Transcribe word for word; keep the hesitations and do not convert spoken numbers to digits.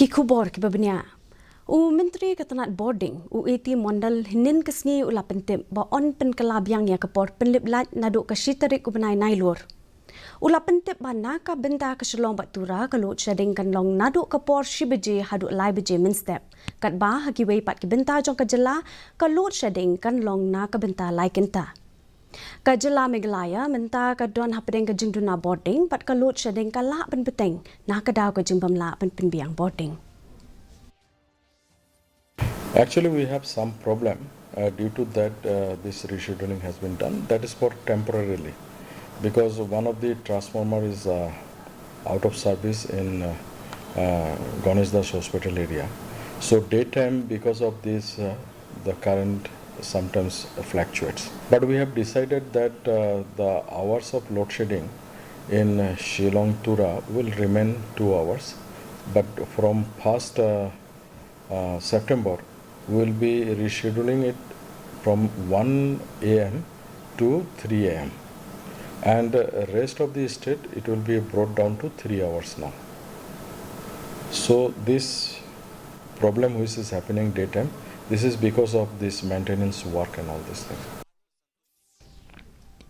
Ki khubor kiba bniah. U Myntri ka tnat bording, u A T Mondal, hynnin ka sngi u la pyntip ba yn pynkylla biang ïa ka por pynlip light naduh ka shi tarik u bnai Nailur. U la pyntip ba na ka bynta ka Shillong bad Tura ka load shedding kan long naduh ka por shi baje haduh lai baje mynstep. Katba ha kiwei pat ki bynta jong ka jylla ka load shedding kan long na ka bynta lai kynta. Ka jylla Meghalaya mynta ka don hapdeng ka jingduna bording bad ka load shedding ka lah ban bteng na ka daw ka jingbym lah ban pynbiang bording. Actually, we have some problem uh, due to that uh, this rescheduling has been done. That is for temporarily, because one of the transformer is uh, out of service in uh, uh, Ganesh Das Hospital area. So daytime, because of this, uh, the current sometimes fluctuates. But we have decided that uh, the hours of load shedding in uh, Shillong Tura will remain two hours. But from first uh, uh, September, we will be rescheduling it from one a m to three a m. And uh, rest of the state, it will be brought down to three hours now. So this problem which is happening daytime, this is because of this maintenance work and all this thing.